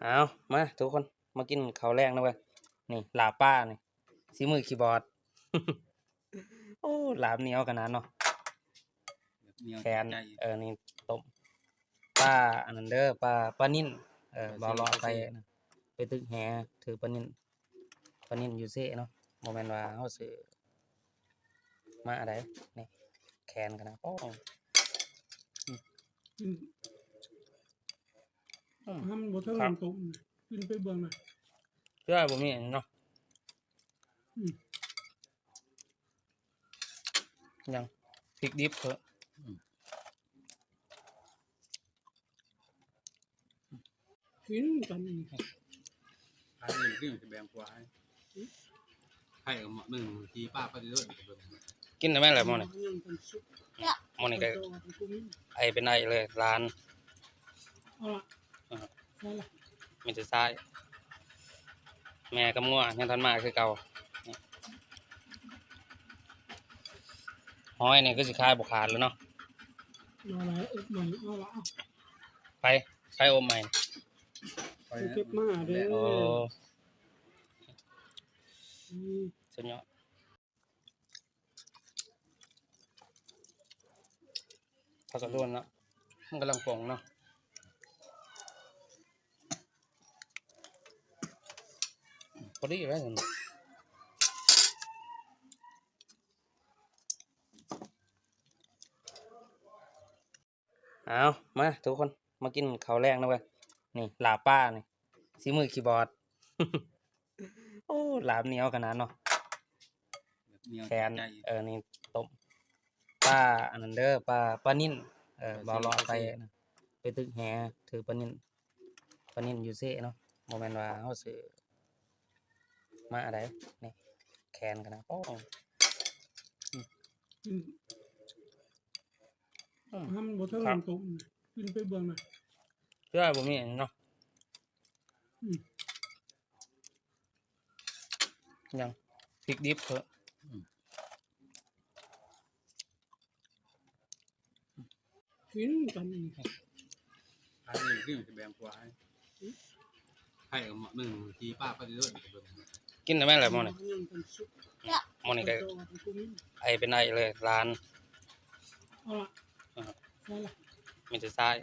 ເອົາ ມາທຸກຄົນ ມາກິນເຂົ້າແລງນຳກັນ. ນີ້ລາບປານີ້ ສີມືຄີບອດ. ໂອ້ ລາບໜຽວຂະໜາດເນາະ. ແບບໜຽວ ແຂນ ຈັບໃຈ. ເອີ ນີ້ຕົ້ມປາອັນນັ້ນເດີ ປາ ປານິນ. ເອີ ເອີ ບໍ່ເລາະ ເຊ ໄປ ເຊ ໄປຕຶກແຫ ຖືກປານິນ ປານິນຢູ່ເຊເນາະ. ບໍ່ແມ່ນວ່າເຮົາຊື້ມາໃດ໋. ນີ້ແຂນຂະໜາດ. ໂອ້ ອືມ ກິນ ອືມ ຖ້າມັນບໍ່ເຖິງ ຄັກ ນ້ຳຕົ້ມ ກິນໄປເບິ່ງນະ. ເທື່ອບໍ່ມີອັນນີ້ເນາະ. ອືມ ຍັງ ພິກດິບເພິ່ນ. ອືມ ກິນກັນອີກ. ອັນນີ້ຄືຊິແບ່ງຂວາຍ ໃຫ້ເອົາໝໍ້ໜຶ່ງ ທີ່ປ້າໄປເລີຍ. ກິນໄດ້ແມ່ນແຫຼະໝໍ້ນີ້. ໝໍ້ນີ້ກໍໄອເປັນໄອເລີຍ ຫຼານ. ເອົາລະ ເອົາລະ ມີແຕ່ຊາຍ ແມ່ກັບງົວຍັງທັນມາຄືເກົ່າ. ຫອຍນີ້ຄືຊິຂາຍບໍ່ຂາດແລ້ວເນາະ. ເອົາລະ ອົບໃໝ່ ເອົາລະ ເອົາ ໃຜ ໃຜອົບໃໝ່? ຂ້ອຍເກັບມາເດີ. ໂອ້ ອືມ ສຸດຍອດ. ຜັກກະໂດນເນາະ ມັນກຳລັງປົ່ງເນາະ. ພໍດີແລ້ວ. ເອົາ ມາທຸກຄົນ ມາກິນເຂົ້າແລງນຳກັນ. ນີ້ລາບປານີ້ ສີມືຄີບອດ. ໂອ້ ລາບໜຽວຂະໜາດເນາະ. ແບບໜຽວ ແຂນ ຈັບໃຈ. ເອີ ນີ້ຕົ້ມປາອັນນັ້ນເດີ ປາ ປານິນ. ເອີ ເອີ ບໍ່ເລາະ ເຊ ໄປ ເຊ ໄປຕຶກແຫ ຖືກປານິນ ປານິນຢູ່ເຊເນາະ. ບໍ່ແມ່ນວ່າເຮົາຊື້ມາໃດ໋. ນີ້ແຂນຂະໜາດ. ໂອ້ ອືມ ອືມ ຖ້າມັນບໍ່ເຖິງ ຄັກ ນ້ຳຕົ້ມ ກິນໄປເບິ່ງນະ. ເທື່ອບໍ່ມີອັນນີ້ເນາະ. ອືມ ຍັງ ພິກດິບເພິ່ນ. ອືມ ກິນກັນອີກ. ອັນນີ້ຄືຊິແບ່ງຂວາຍ ໃຫ້ເອົາໝໍ້ໜຶ່ງ ທີ່ປ້າໄປເລີຍ. ກິນໄດ້ແມ່ນແຫຼະໝໍ້ນີ້. ໝໍ້ນີ້ກໍໄອເປັນໄອເລີຍ ຫຼານ. ເອົາລະ ເອົາລະ ມີແຕ່ຊາຍ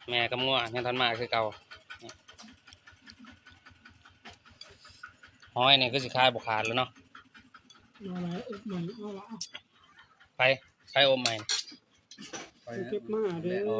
ແມ່ກັບງົວຍັງທັນມາຄືເກົ່າ. ຫອຍນີ້ຄືຊິຂາຍບໍ່ຂາດແລ້ວເນາະ. ເອົາລະ ອົບໃໝ່ ເອົາລະ ເອົາ ໃຜ ໃຜອົບໃໝ່? ຂ້ອຍເກັບມາເດີ. ໂອ້